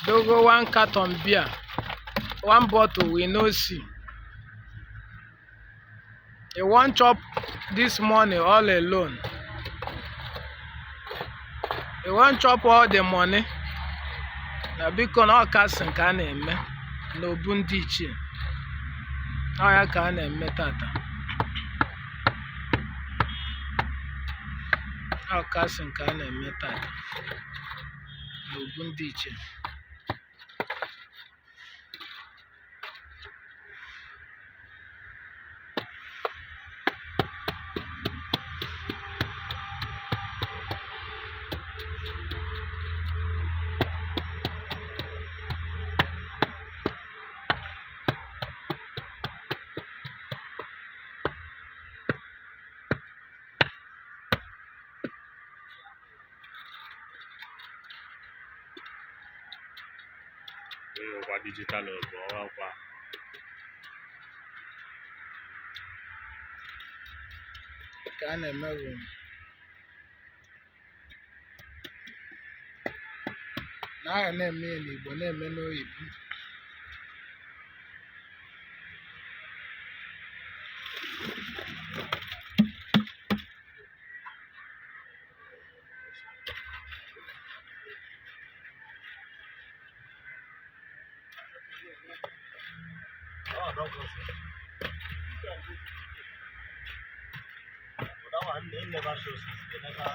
Dogo one carton beer, one bottle we no see. He wan chop this money all alone. He wan chop all the money. Na biko na ọ kasị nke a na-eme n'obu ndị ichie. Ọ ya ka a na-eme tata. Ọ kasị nke a na-eme tata n'obu ndị ichie. Ọkwa dijitalụ bụ ọkwa. Ka a na-eme bụ na a ga na-eme ya n'Igbo, na-eme n'oyibo. That one, they never show since they never.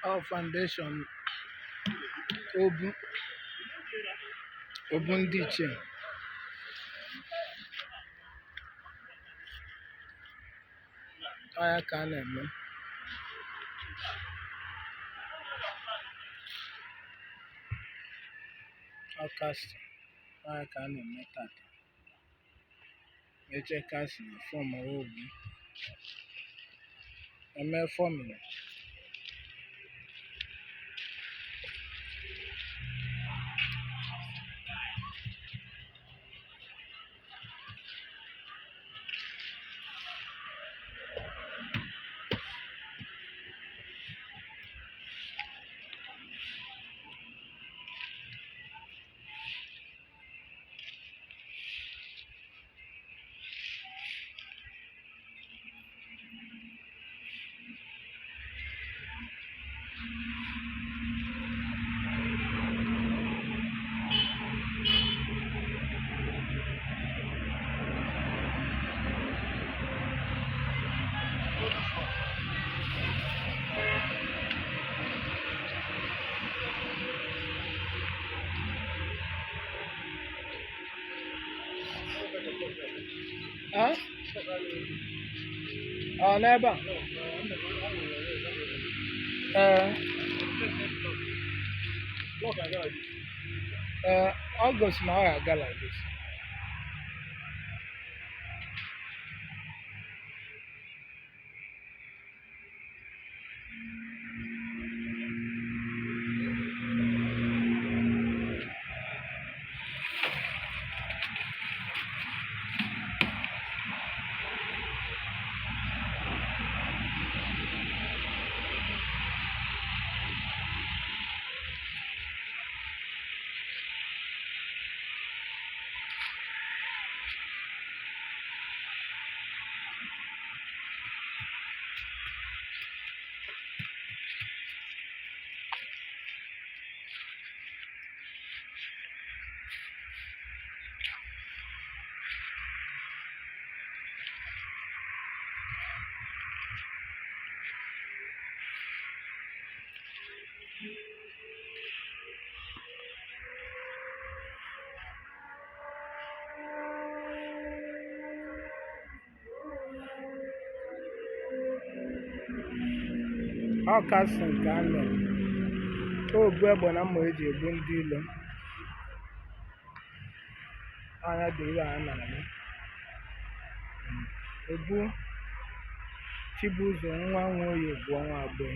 Ọ foundation obu obu ndị ichie. Ọ ya ka a na-eme. Ọ kasị, ọ ya ka a na-eme tata. Eche kasị na fọm obu. Eme fọmịlị. Ọ? Ọ n'ebe a? Ee. Ee, ọ gosi na ọ ga-aga like this. Ọ casting ka a na-eme. Obu egbe na mma eji egbu ndị ilo. Anya dị iwe a na-alụ. Obu Chibuzo nwa Nwoye bụ ọnwa abụọ.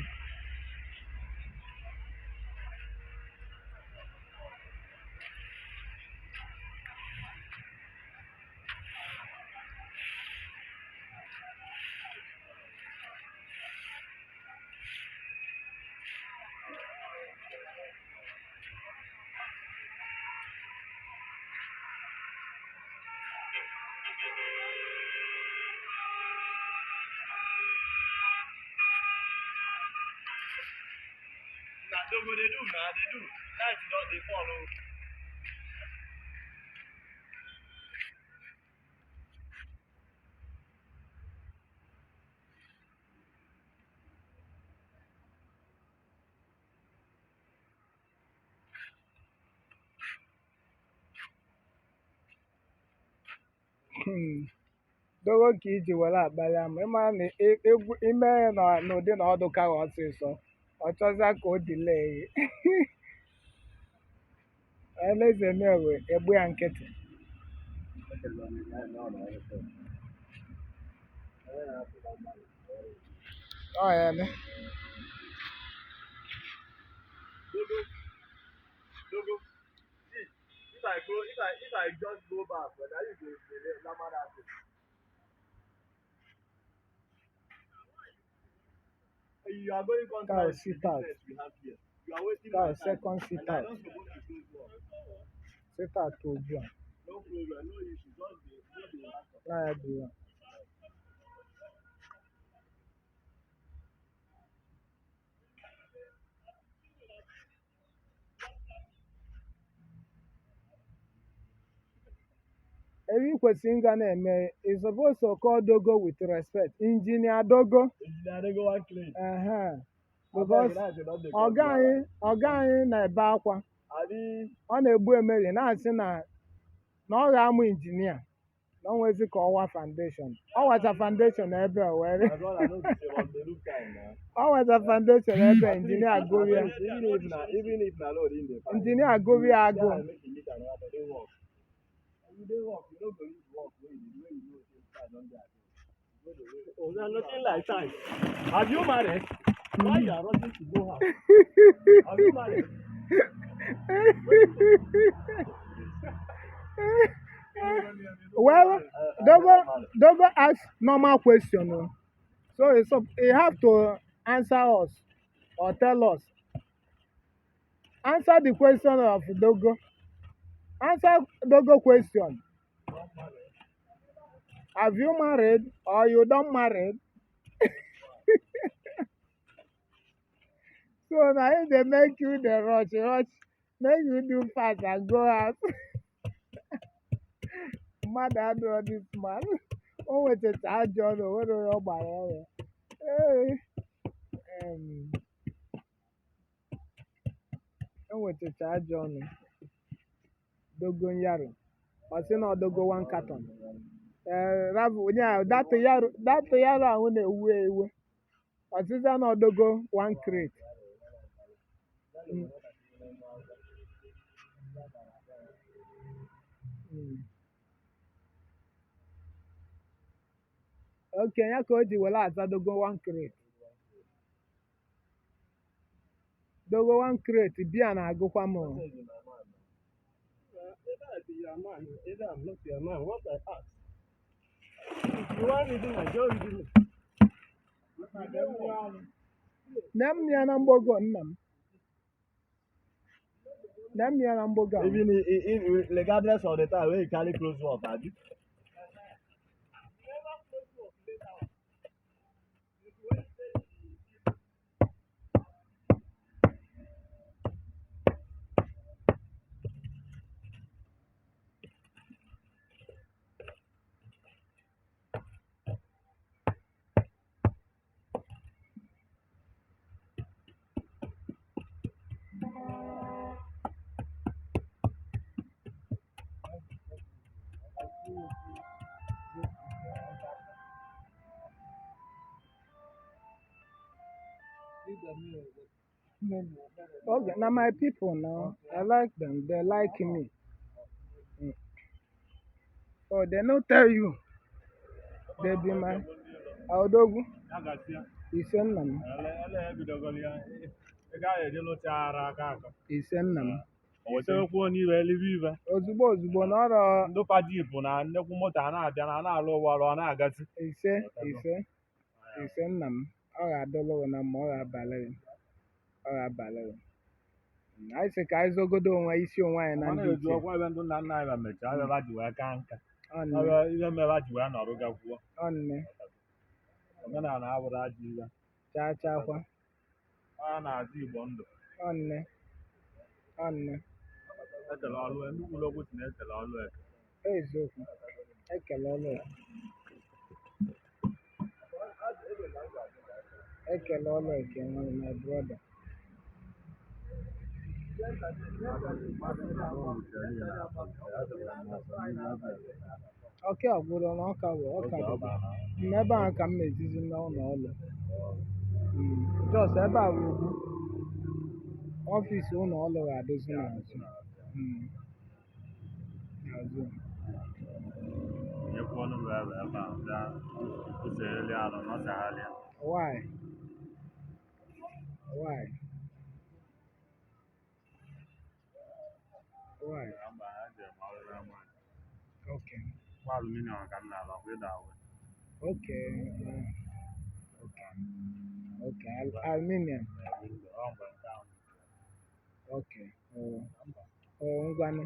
Na dogo dey do na dey do. Night don dey fall o. Dogo ka iji were akpali ama ịma na egwu ime ya n'ụdị na ọdụ ka ọsịsọ ọ chọzịa ka o dilee eleze mewe egbu ya nkịtị. Ọ ya ne. Dogo, Dogo, see, if I go, if I just go back, but na you go dey lama that thing. You are going contrary Cow to the sit out. business we have here. You are wasting Cow my time. second sit And I out. don suppose to close work. Sit out ugbu a. No problem, no issue. Just dey, no dey back up. Na ya dị ya. Ebe ị kwesịrị ịga na-eme, ị supposed to call Dogo with respect. Engineer Dogo. Engineer Dogo one clean. Ehe. Abeg, Because night don dey come. ọga anyị na-ebe akwa. Abi Ọ na-egbu emeri na-asị na ọ ga-amụ injinia na ọ nwezi ka ọwa foundation. Ọ wacha foundation ebe a were. My brother, no be say but dey look time na. Ọ wacha foundation ebe a, At injinia least, agụrụ ya. at least, even if na load in dey find. Injinia agụrụ ya Tell agụụ. am make he meet another person dey work. You dey work, you no go use work wey you dey do when you know say time don dey against. You go dey wait. Oh, na nothing like time. Have you married? Why you are rushing to go house? Have you married? Well, Dogo, Dogo ask normal question o. So it's up, he have to answer us or tell us. Answer the question of Dogo. Answer Dogo question. Have you married or you don't married? So na him dey make you dey rush rush, make you do fast and go out. Mmadụ adịrọ this man. O nwetacha ajọ ọnụ, o nwere onye ọ gbara ọrịa. Ee, o nwetacha ajọ ọnụ. Dogon yaro. Ọ sị na ọ dogo one carton. Ee, rabụ onye ahụ, that yaro ahụ na-ewu ewu. Ọsịsa na ọdogo one crate. Okay, ya ka o ji were aza dogo one crate. Dogo one crate, bịa na-agụkwa m o. Either I be your man, either I'm not your man. What I ask? If you want reason, I just reason it. You dey work. Nne m ya na mgbogo nna m. Nne m ya na mgbogo ahụ. Even if, regardless of the time wey you carry close work, abi? Okay, na my people now. I like them. They like me. Mm. Oh, they no tell you. They be my Odogwu. Ya gasịa. Ise nna m. Ele ebidogolo ya. Ị gaghị eje lụcha ara aka aka. Ise nna m. O wetakwuo n'iwe elibe ibe. Ozugbo ozugbo na ọrọ. Ndị pajipụ na nnekwu moto a na-abịa na na-alụ ụwa ọrụ ọ na-agazi. Ise ise ise nna m. Ọ ga-adịlụ gị na mma, ọ ga-abalị gị. Ọ ga-abalị gị. Anyị sị ka anyị zogodo onwe isi onwe anyị na Mana ndị eji ichie. ọkwa ebe ndị nna nna anyị ba mechaa ebe ha ji wee kaa nka. Ọnne Ebe ihe mere ha ji wee nọrọ gakwuo. ọnne Omenala abụrụ ajọ ihe. chaa chaa kwa. Ọ na-azụ Igbo ndụ. Ọnne ọnne Ekele ọlụ ndị kwuru okwu si na ekele ọlụ eke. eziokwu. Ekele ọlụ ya. Ekele ọlụ eke nwere my brother. Ọka ọgwụrụ na ọka bụ ọka bụ ebe ahụ ka m na-ezizi n'ụlọ ọlụ. Jos ebe a bụ ugwu. Ọfịs ụlọ ọlụ ga-adịzi n'azụ. Mm, N'azụ. Nyekwu ọnụ bụ ebe ebe a bịa kwụsịrị alụ nọsagharịa. Why? Why? Why? Mba, ha ji eme ọrụ n'ama. Okay. Kwa aluminium ka m na-alụ ọkwa ịda awụ. Okay. Okay. Okay. Aluminium. Ọ mgbe nke ahụ. Okay. Oh, oh, ngwanụ.